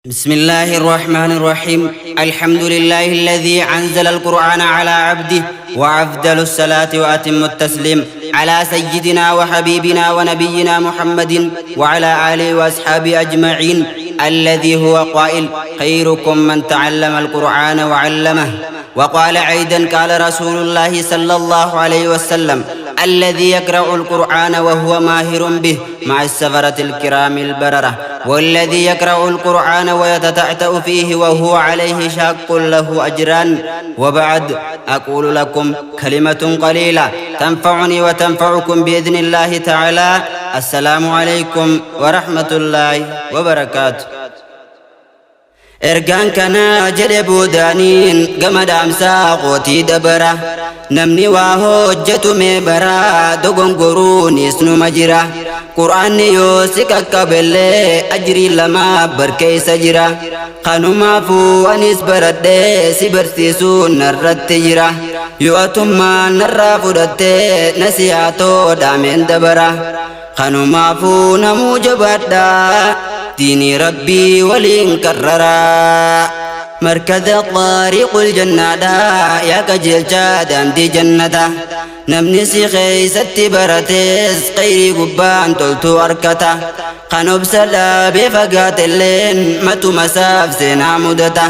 بسم الله الرحمن الرحيم. الحمد لله الذي أنزل القرآن على عبده، وأفضل الصلاة وأتم التسليم على سيدنا وحبيبنا ونبينا محمد وعلى آله وأصحابه أجمعين، الذي هو قائل: خيركم من تعلم القرآن وعلمه. وقال أيضا: قال رسول الله صلى الله عليه وسلم: الذي يقرأ القرآن وهو ماهر به مع السفرة الكرام البررة، والذي يقرأ القرآن ويتتأتأ فيه وهو عليه شاق له أجران. وبعد، أقول لكم كلمة قليلة تنفعني وتنفعكم بإذن الله تعالى. السلام عليكم ورحمة الله وبركاته. Ergaan kana jedhe boodaaniin gama dhaamsaa qootii dabara. Namni waa hojjetu mee bara, dogongoruunis numa jira. Qur'aanni yoo si qaqqabellee ajrii lama barkeessa jira. Kanumaafuu anis baradhee si barsiisuun narratti jira. Yoo atummaan narraa fudhattee nasihaatoo dhaameen dabara. Kanumaafuu namuu jabaadhaa, diinii Rabbii waliin qarraraa. Markaza xaariqul jannaadha, yaa qajeelchaa daandii jannata. Namni si keeysatti baratees khayrii gubbaan toltuu arkata. Kan obsa dhaabee fagaatelleen matuma isaaf seenaa mudata.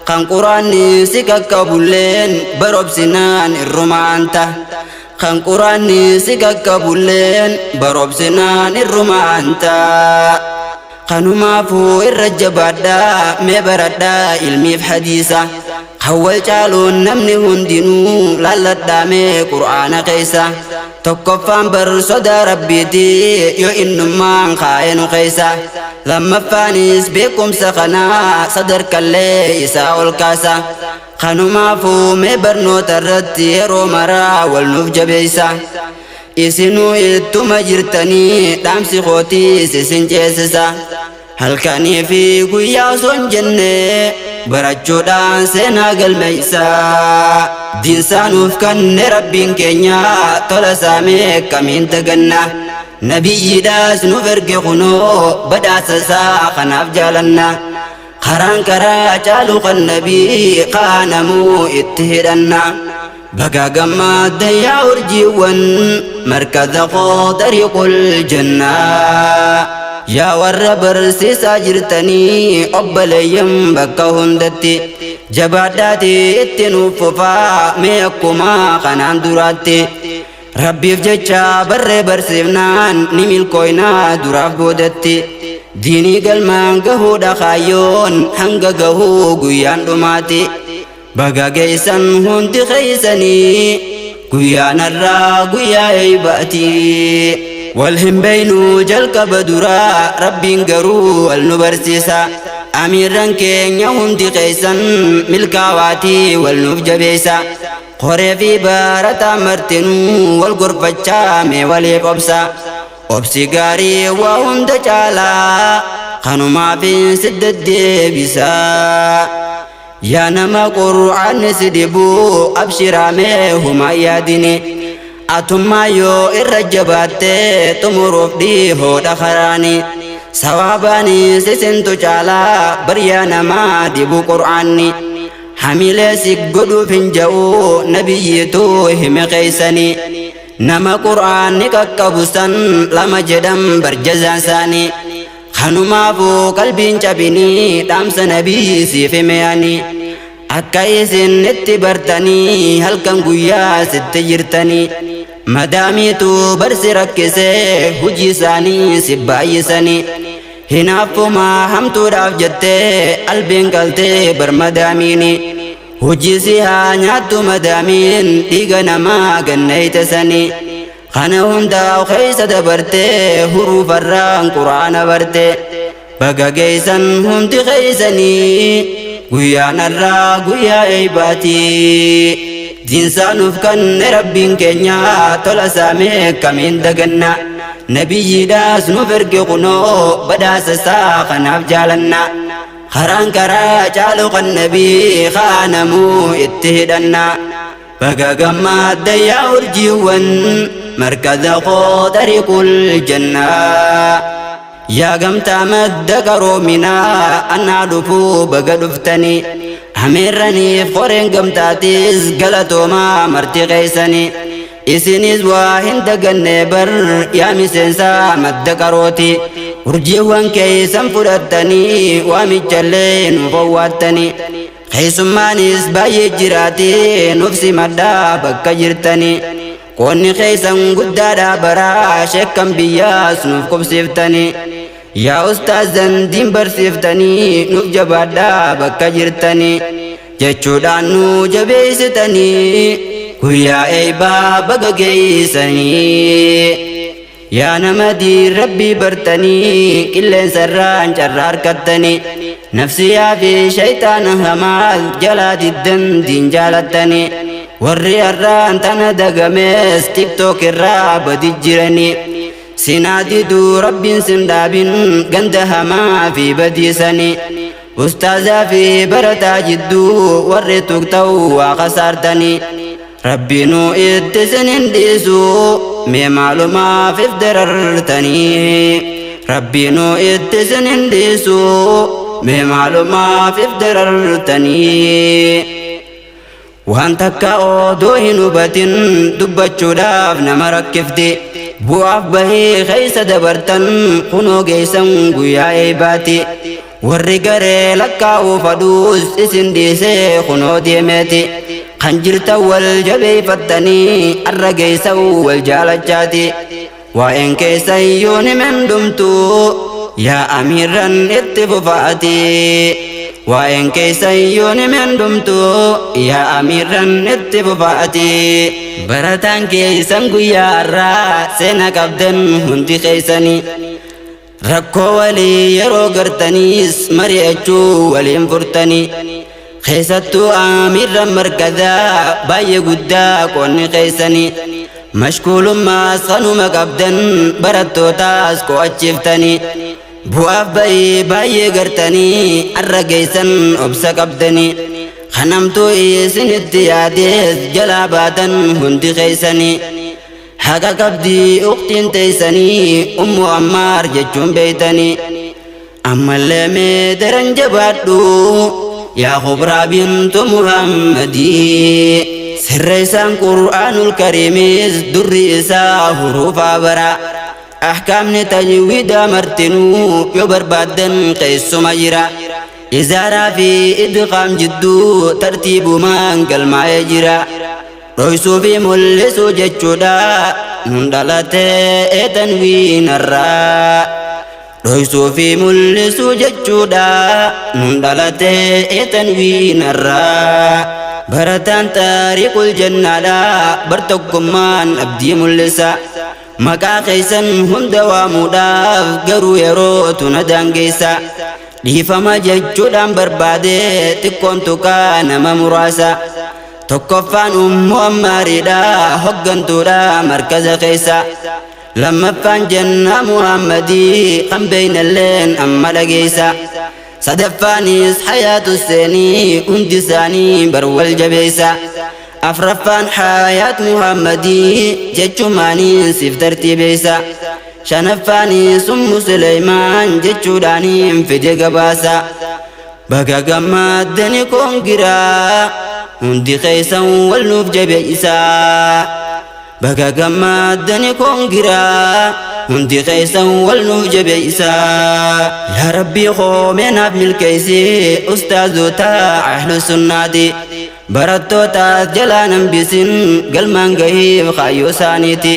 Kan Quraanni si qaqqabulleen barobsinaan irruma anta. Kan Quraanni si qaqqabulleen barobsinaan irruma anta. Kanumaafuu irra jabaadhaa, mee baradhaa ilmiif hadiisa. Hawwal caaluun namni hundinuu laalladhaa mee Qur'aana keessa. Tokkoffaan bar sodaa Rabbiiti yoo innummaan kaa'ee nu keessa. Lammaffaanis beekumsa kanaa sadarkallee isaa ol kaasa. Kanumaafuu mee barnoota irratti yeroo maraa wal nuuf jabeessa. Isinuu ittuma jirtanii, dhaamsi kootiis isin ceesisa. Halkanii fi guyyaa osoo hin jenne barachuudhaan seenaa galmeessa. Diinsaanuuf kanne Rabbiin keenya tola saamee kamiin daganna? Nabiyyiidhaas nuuf erge, kunoo badhaasa isaa kanaaf jaalanna. Karaan karaa caalu kan nabii kaanamuu itti hidhanna. Baga gammadda yaa urjiiwwan markaza koo dariiqul jannaa. Yaa warra barsiisaa jirtanii obboleeyyan bakka hundatti, jabaadhaati itti nuuf fufaa mee akkuma kanaan duraatti. Rabbiif jecha barree barsiifnaan ni milkooynaa duraaf boodatti. Diinii galmaan gahuudha kaayyoon hanga gahuu guyyaan dhumaati. Baga geessan hundi keeysanii, guyyaan har'aa guyyaa eeybaati. Wal hin beeynuu jalqaba duraa, Rabbiin garuu wal nu barsiisa. Amiirran keenya hundi keeysan milkaawaatii wal nuuf jabeessa. Qoree fi barataa martinuu wal gorfachaa mee waliif obsa. Obsi gaarii waa hunda caalaa, kanumaaf si deddeebisa. Yaa nama Qur'aanni si dhibuu, abshiraamee humaa yaadini. Atummaa yoo irra jabaattee xumuruuf dhiihoodha karaani. Sawaabaanis isintu caalaa baryaa namaa dhibu Qur'aanni. Hamilee si godhuuf hin ja'u, nabiyyiitu hime keeysanii. Nama Qur'aanni qaqqabu san lama jedham barjazaan isaanii. Kanumaafuu qalbiin cabinii, dhaamsa nabii siif himeyanii. Akka isin itti bartanii halkan guyyaa sitti jirtanii. Madaamiitu barsi rakkisee hujii isaanii si baay'isanii. Hinaaffumaa hamtuudhaaf jettee albeen qaltee bar madaamiini. Hojii si haa nyaattu madaamiin, dhiiga namaa ganneeyte sanii. Kana hundaa keessa dabartee huruufarraan Quraana barte. Baga geessan hundi keeysanii, guyyaan har'aa guyyaa eeybaati. Diinsaanuuf kanne Rabbiin keenya tola saamee kamiin daganna? Nabiyyiidhaas nuuf erge, kunoo badhaasa isaa kanaaf jaalanna. Karaan karaa caalu kan nabii kaanamuu itti hidhanna. Baga gammadda yaa urjiiwwan markaza koo dariiqul jannaa. Yaa gamtaa madda qaroominaa annaa dhufuu baga dhuftanii. Ameerraniif qoreen gamtaatis galatoomaa marti keeysanii. Isinis waa hin daganne bar yaa miseensaa madda qarooti. Urjiiwwan keeysan fudhattanii waamichallee nuuf owwaattanii. Keessummaanis baay'ee jiraate nuuf simadhaa bakka jirtanii. Qoonni keeysan guddaadhaa baraa sheekkan biyyaas nuuf qubsiiftanii. Yaa ustaazan diin barsiiftanii nuuf jabaadhaa bakka jirtanii. Jechuudhaan nu jabeessitanii guyyaa eeybaa baga geeysanii. Yaa nama diin rabbii bartanii qilleensarraan carraa harkattanii. Nafsiyaa fi shayxaana hamaa jalaa diddan diin jaalattanii. Warri har'aan tana dagamees TikTok irraa badi jiranii. Sinaa diduu rabbiin sin dhaabin ganda hamaa fi badiisanii. Ustaazaa fi barataa jidduu warri tuqta'u waa kasaartanii. Rabbiinuu itti sin hin dhiisu mee maalumaaf if darartanii. Rabbiinuu itti sin hin dhiisu mee maalumaaf if darartanii. Waan takka odoo hin hubatin dubbachuudhaaf nama rakkifti. Bu'aaf bahii keessa dabartan kunoo geessan guyyaa eeybaati. Warri garee lakkaa'uu fadhuus isin dhiisee kunoo deemeeti. Kan jirtan wal jabeeffattanii arra geessan wal jaalachaati. Waa'een keessan yoo nimen dhumtu yaa amiirran itti fufaati. Waa'een keessan yoo nimen dhumtu yaa amiirran itti fufaati. Barataan keessan guyyaa har'aa seena qabdan hundi keessanii. Rakkoo walii yeroo gartaniis mari'achuu waliin furtanii. Keessattuu amiirran markadaa baay'ee guddaa qoonni keessanii. Mashkuulummaas kanuma qabdan barattootaas qo'achiiftanii. Bu'aaf bahii baay'ee gartanii arra geessan obsa qabdanii. Kanamtuu isinitti yaadees jalaa baatan hundi keessanii. Haqa qabdii uqtiin teessanii ummu ammaar jechuun beeytanii. Ammallee mee daran jabaadhu yaa kubraa bintu Muhammadii. Sirreessaan Qur'aanul Kariimis durri isaa huruufaa bara. Ahkaamni tajwiidaa martinuu yoo barbaaddan keessuma jira. Izaaraa fi idqaam jidduu tartiibumaan galmaa'ee jira. Dhoysuu fi mul'isuu jechuudha nun dhalatee tanwiinarraa. Dhoysuu fi mul'isuu jechuudha nun dhalatee tanwiinarraa. Barataan taariqul jannaadha bar tokkummaan abdii mul'isa. Maqaa keessan hunda waamuudhaaf garuu yeroo tuna daangeessa. Dhiifama jechuudhaan barbaade xiqqoon tuqaa nama muraasa. Tokkoffaan ummu ammaariidha hoggantuudha markaza keessa. Lammaffaan jannaa Muhammadii kan beeynalleen amma dhageessa. Sadaffaanis hayaatu seenii hundi isaanii bar wal jabeessa. Afraffaan hayaat Muhammadii jechumaaniin siif tartiibeessa. Shanaffaanis ummu Suleymaan jechuudhaaniin fide gabaasa. Baga gammaddani koongiraa hundi keessan wal nuuf jabeessaa. Baga gammaddani koongiraa hundi keessan wal nuuf jabeessaa. Yaa Rabbii koomee naaf milkeessi ustaazota ahlu sunnaati. Barattootaas jalaa hambisin galmaan gahiif kaayyoo isaaniiti.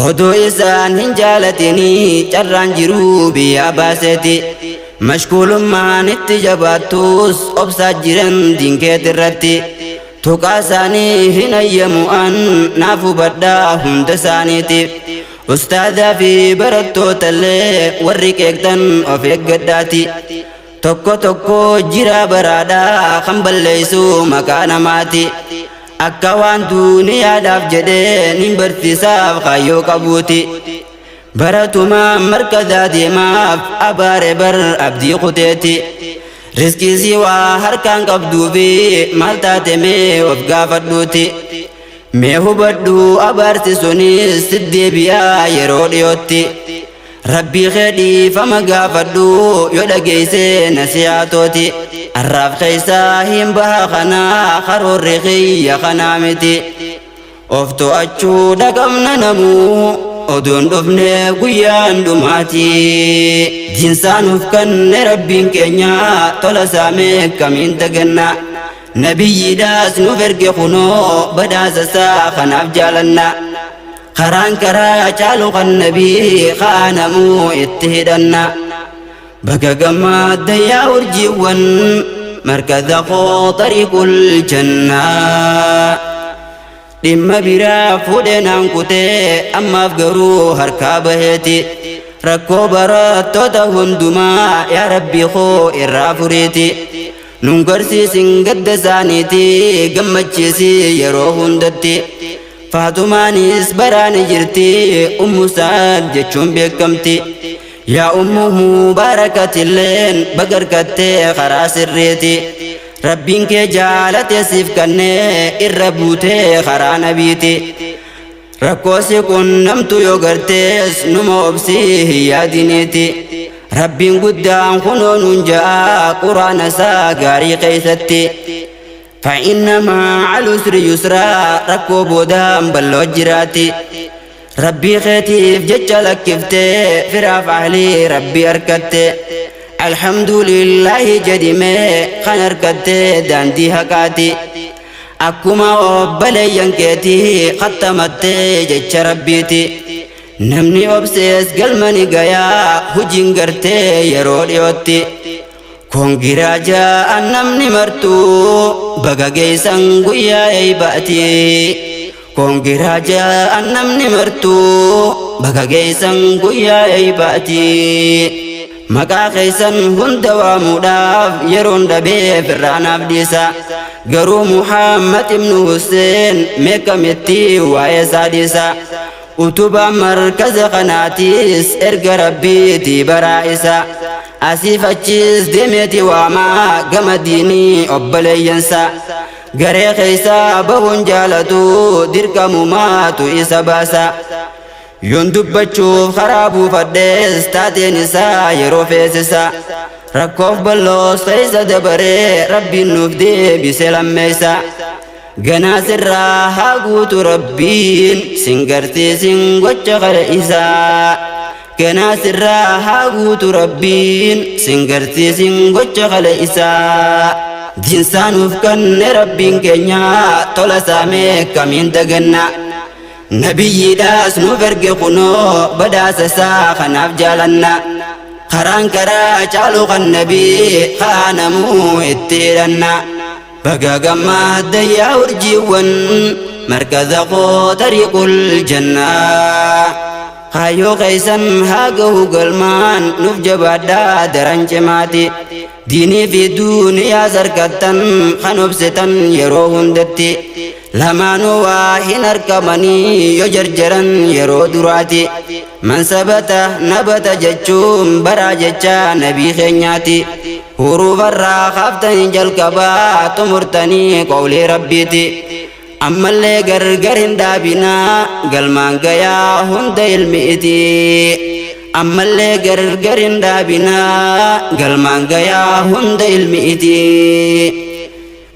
Odoo isaan hin jaalatinii carraan jiruu biyyaa baaseeti. Mashkuulummaan itti jabaattus obsaa jiran diinkeet irratti. Tuqaa isaanii hin ayyamu'an naaf hubadhaa hunda isaaniiti. Ustaadaa fi barattootallee warri qeeqxan of eeggadhaati. Tokko tokko jira baraadhaa kan balleessu maqaa namaati. Akka waan duuniyaadhaaf jedhee nin barsiisaaf kaayyoo qabuuti. Baratumaa markazaa deemaaf abaare bar abdii kuteeti. Riskiisii waa harkaan qabduu fi maal taate mee of gaafadhuuti. Mee hubadhu abaarsi sunis siddeebi'aa yeroo dhiyootti. Rabbii kee dhiifama gaafadhu yoo dhageeyse nasihaatooti. Arraaf keeysaa hin baha kanaa karoorri kiyya kanaa miti. Of to'achuu dhaqabna namuu oduun dhufne guyyaan dhumaati. Diinsaa nuuf kanne Rabbiin keenya tola saamee kamiin daganna. Nabiyyiidhaas nuuf erge kunoo badhaasa isaa kanaaf jaalanna. Karaan karaa caalu kan nabii kaanamuu itti hidhanna. Baga gammadda yaa urjiiwwan markaza koo xariiqul jannaa. Dhimma biraa fuudhee naan kutee ammaaf garuu harkaa baheeti. Rakkoo barattoota hundumaa yaa Rabbii koo irraa furiiti. Nun garsiisin gadda isaaniiti gammachiisi yeroo hundatti. Faaxumaanis baraani jirti Ummu Sa'ad jechuun beekamti. Yaa Ummu Mubaarakatilleen bagarkattee karaa sirriiti. Rabbiin kee jaalate siif kannee irra buutee karaa nabiiti. Rakkoo si qunnamtu yoo gartees numa obsii hin yaadiniiti. Rabbiin guddaan kunoo nuun ja'a quraana isaa gaarii keessatti. Fa'inna ma'al usri yusraa rakkoo boodaan balloo jiraati. Rabbii keetiif jecha lakkiftee firaaf ahlii Rabbii harkatte. Alhamdulillaahi jedhimee kan harkattee daandii haqaati. Akkuma obboleeyyan keetii kattamattee jecha Rabbiiti. Namni obsees galma ni gayaa hojiin gartee yeroo dhiyootti. Kongiraa ja'an namni martuu baga geessan guyyaa eeybaati. Kongiraa ja'an namni martuu baga geessan guyyaa eeybaati. Maqaa keessan hunda waamuudhaaf yeroon dhabee firraanaaf dhiisa. Garuu Muhammad ibnu Hussein meeqamitti waa'ee isaa dhiisa. Utubaan markaza kanaatis erga Rabbiiti baraa isa. Asiif achiis deemeeti waamaa gama diinii obboleeyyansa. Garee keessaa bahuun jaalatu dirqamumaatu isa baasa. Yoon dubbachuuf karaa buufadhees taateen isaa yeroo feesisa. Rakkoof balloos keessa dabaree Rabbiin nuuf deebise lammeessa. Ganaa sirraa haa guutu Rabbiin sin garsiisin gocha kale isaa. Ganaa sirraa haa guutu Rabbiin sin garsiisin gocha kale isaa. Diinsaa nuuf kanne Rabbiin keenya tola saamee kamiin daganna. Nabiyyiidhaas nuuf erge kunoo badhaasa isaa kanaaf jaalanna. Karaan karaa caalu kan nabii kaanamuu itti hidhanna. Baga gammadda yaa urjiiwwan markaza koo tariiqul jannaa. Kaayyoo keessan haa gahu galmaan nuuf jabaadhaa daran cimaati. Diinii fi duuniyaas argattan kan obsitan yeroo hundatti. Lamaanuu waa hin argamanii yoo jarjaran yeroo duraati. Man sabata nabata jechuun baraa jecha nabii keenyaati. Huruufarraa kaaftanii jalqabaa xumurtanii qawlii Rabbiiti. Ammallee gargar hin dhaabinaa galmaan gayaa hunda ilmi'iti. Ammallee gargar hin dhaabinaa galmaan gayaa hunda ilmi'iti.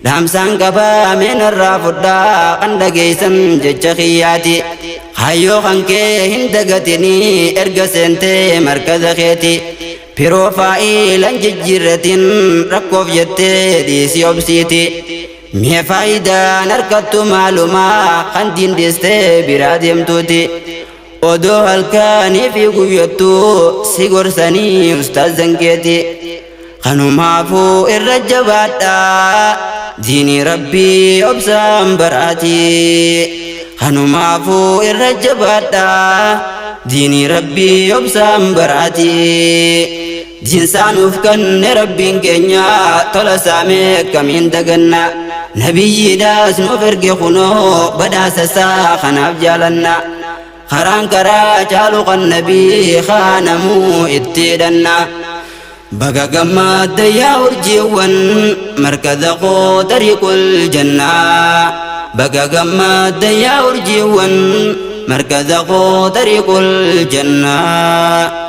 Dhaamsaan qabaa mee narraa fudhaa kan dhageessan jecha kiyyaati. Hayyoo kan kee hin dagatinii erga seentee markaza keeti. Piroofaayilan jijjiirratin rakkoof jettee dhiisii obsiiti. Mee faayidaan harkattu maalumaa kan diindistee biraa deemtuuti. Odoo halkanii fi guyyattuu si gorsanii ustaazan keeti. Kanumaafuu irra jabaadhaa diinii Rabbii obsaan baraati. Kanumaafuu irra jabaadhaa diinii Rabbii obsaan baraati. Diinsaa nuuf kanne Rabbiin keenya tola saamee kamiin daganna. Nabiyyiidhaas nuuf erge kunoo badhaasa isaa kanaaf jaalanna. Karaan karaa caalu kan nabii kaanamuu itti hidhanna. Baga gammadda yaa urjiiwwan markaza koo tariiqul jannaa. Baga gammadda yaa urjiiwwan markaza koo tariiqul jannaa.